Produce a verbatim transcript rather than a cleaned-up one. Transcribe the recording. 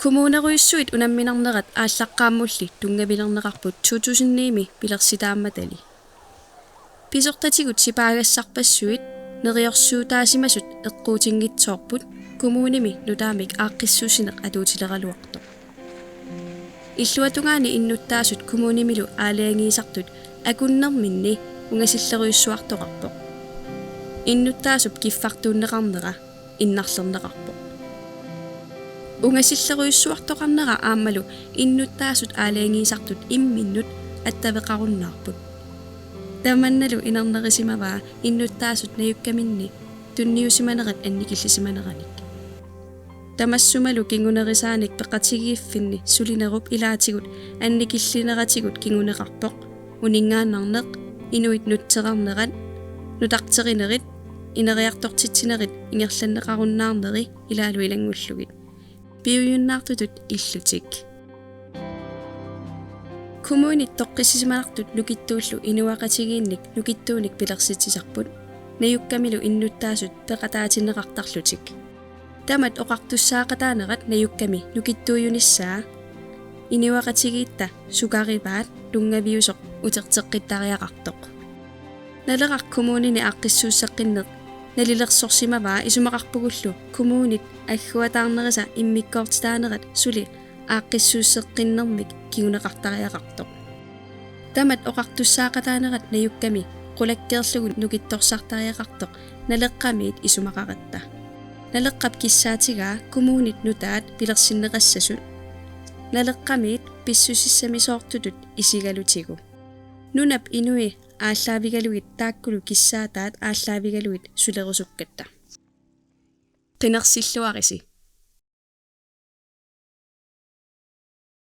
Kommunerujussuit unamminarnerat aallaqqaammulli tunngavilerneqarput to tusind ni-mi pilersitaammatali. Pisortatigut sipaagassarpassuit neriorsuutaasimasut eqquutinngitsoorput kommunimi nutaamik aaqqissuussineq atuutileraluartoq. Illuatungaani innuttaasut kommunimilu aalajangiisartut akunnerminni ungasillerujussuartoqarpoq. Innuttaasup kiffartuunneqarnera innarlerneqarpoq. Ungasillerujussuartoqarnera aammalu innuttaasut aalajangiisartut imminnut attaveqarunnaarput. Tamannalu inernerusimavaa innuttaasut najukkaminni tunniusimanerat annikillisimaneranik. Tamassumalu kingunerisaanik peqatigiiffinni sulinerup ilaatigut annikillineratigut kinguneqarpoq, uninngaannarneq, inuit nutserarnerat, nutarterinerit, ineriartortitsinerit ingerlanneqarunnaarneri ilaalu ilanngullugit. Piujunnaartutut illutik. Kommunit toqqissisimanartut nukittuullu inuiaqatigiinnik nukittuunik pilersitsisarput, najukkamilu innuttaasut peqataatinneqartarlutik. Tamat oqartussaaqataanerat najukkami nukittuujunissaa inuiaqatigiitta sukarivaat tunngaviusoq uterteqqittariaqartoq. Naleraq kommunini aaqqissuusseqqinneq nalilersorsimavaa isumaqarpugullu kommunit agguataarnerisa immikkoortitaanerat suli aaqqissuusseqqinnermik kinguneqartariaqartoq. Tamat oqartussaaqataanerat najukkami qulakkeerlugu nukittorsartariaqartoq Naleqqamiit isumaqaratta. Naleqqap kissaatigaa kommunit nutaat pilersinneqassasut. Naleqqamiit pissusissamisoortutut isigalutigu. Nunap inui aallaavigalugit taakkulu kissaataat aallaavigalugit sulerusukkatta. Qinersilluarisi.